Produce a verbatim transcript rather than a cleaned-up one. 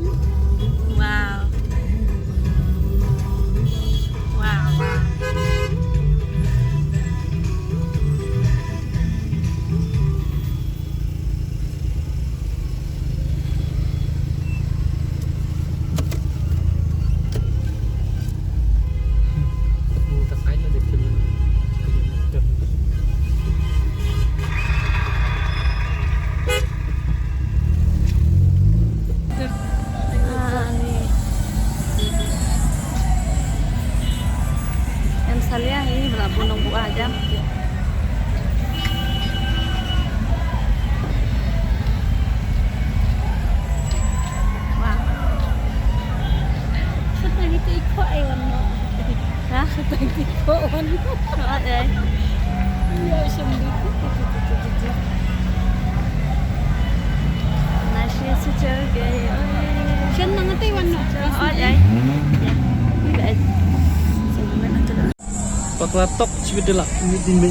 Wow. Wow, wow. Em salia hi bra bunong bua jam. Wah. Sata ni tu iko ai wan no. Ha? Sata ni tu iko wan no. Oh, eh. Ya, sendiri. Nasi sejauh gaya. Shen nang ati wan no. Oh, eh. Bakla tok chibit dela. Ini din.